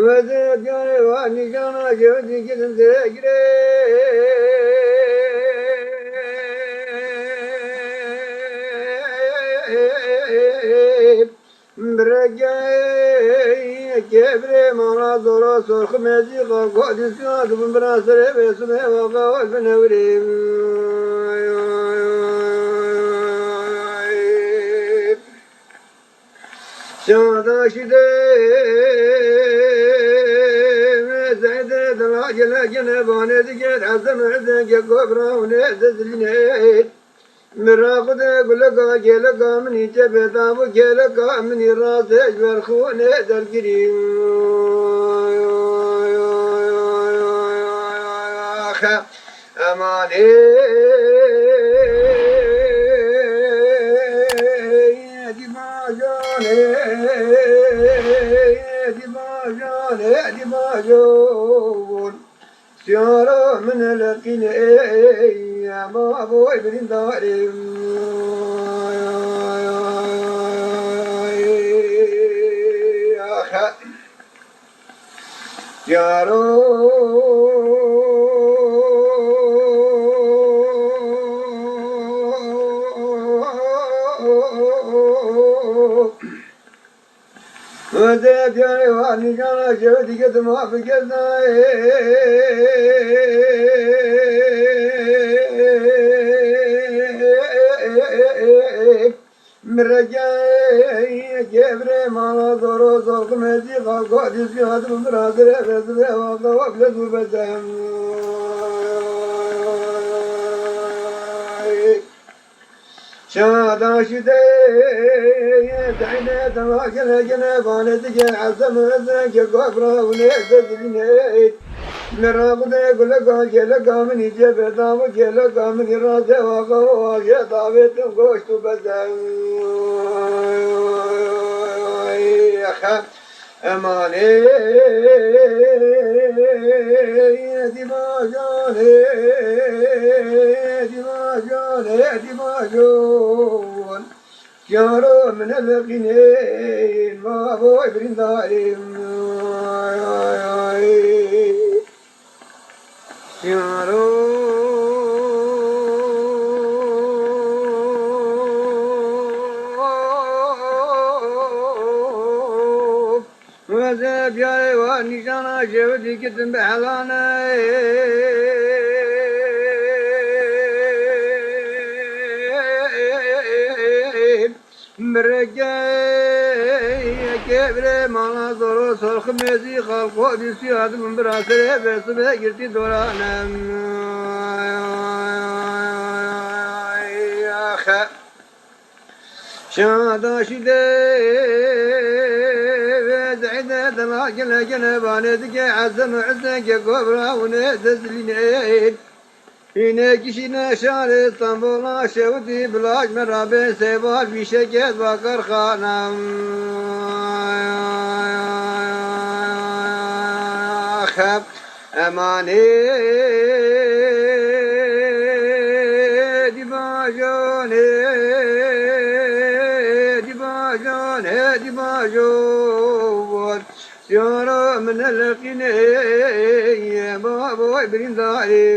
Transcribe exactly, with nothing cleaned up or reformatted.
Wezê diyarê wa nîşana jewdî gidin zêgirê. Birege kebrê mala zora sorxi mezî xalko dîsiya dibin bira serê bê sibê wa qawel binewrê. Şadaşî de zeyde dila gele gene bane diger ezem ezenge gobra û ne dizlîne. Mira xwe de guleka geleka minî cebe da bû geleka minî razê ji ber xûnê dergirî. Emanê dibajanê, dibajanê, dibajon. Siyara min leqîne, ey, ema boy birindarê. Axe. Yaro. Wezê diyarê wa nîşana jew dike dima bigezna. Mirege gevrê mala zoro zor ximezî xalko dîzgî hadim bira zire ve zire wa qawab le zu bezem. Şadaşî de zeyne dema gele gele bane dige ezem ezenge gobra û ne zedilîne. Mera xwe de guleka geleka min î cebe da û geleka min î raze wa qawab wa je davetin goşt û bezem. Emanê dibajanê, dibajanê, dibajon. Yaro min eleqînê, ma boy birindarê. Yaro. Weze biyarê wa nîşana jew dikitin bi helane. Mirege kebre mala zoro sorxi mezî xalqo dîsî hadim bira serê ve sibe girtî dorane. Axe. Şadaşî de ve zeyde dela gele gele bane dike ezem ezenge gobra û ne dizlîne. Îne kişîne şarê Stenbola şewitî bilaj me rabe sêval bîşeket va karxana. Xeb emanê dibajonê, dibajonê, dibajon. Yara min eleqînê, baboy birindarê.